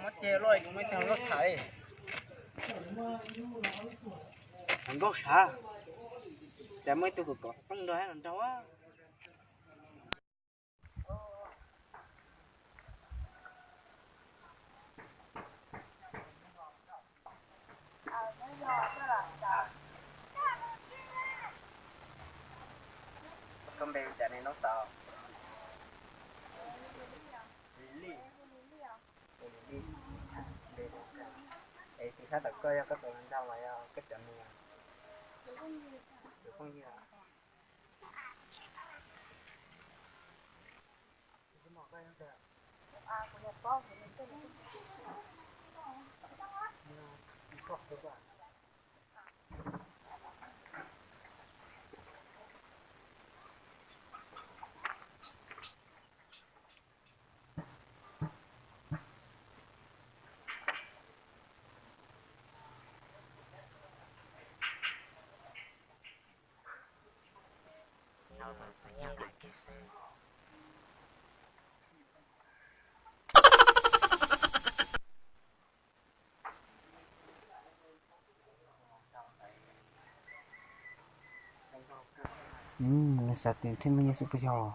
Muab ceg luaj, muaj ib tug luaj tham li. Hluas nkauj sav, cas muaj ib tug kom kom pheej nrog los nraug. Koj npe cas ne Noob Xauv? Lili. Lili. Es tus sab tom koj yog koj tus hluas nraug los yog koj cov nus? Tus phooj ywg. Nws xav tias thiaj muaj nyiaj xwb puas yog?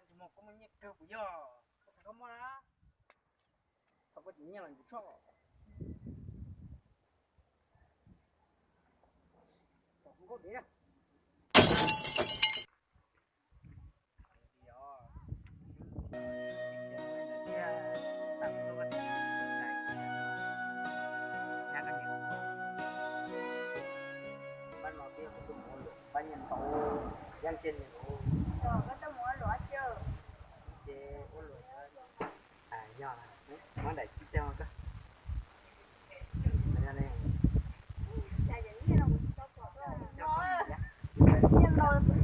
Ntsej muag koj muaj nyiaj kawg puas yog? Koj xav koj muaj na, thov koj cov nyiaj los ntsum tshoj. Pab no twb yog kuv tuaj mus ua luam, pab nyiaj ntau, yeej kiag nws. Koj tuaj mus ua luam tsi? Ces ua luam, yog muab daim tib teg koj. Nyiaj ntau kuv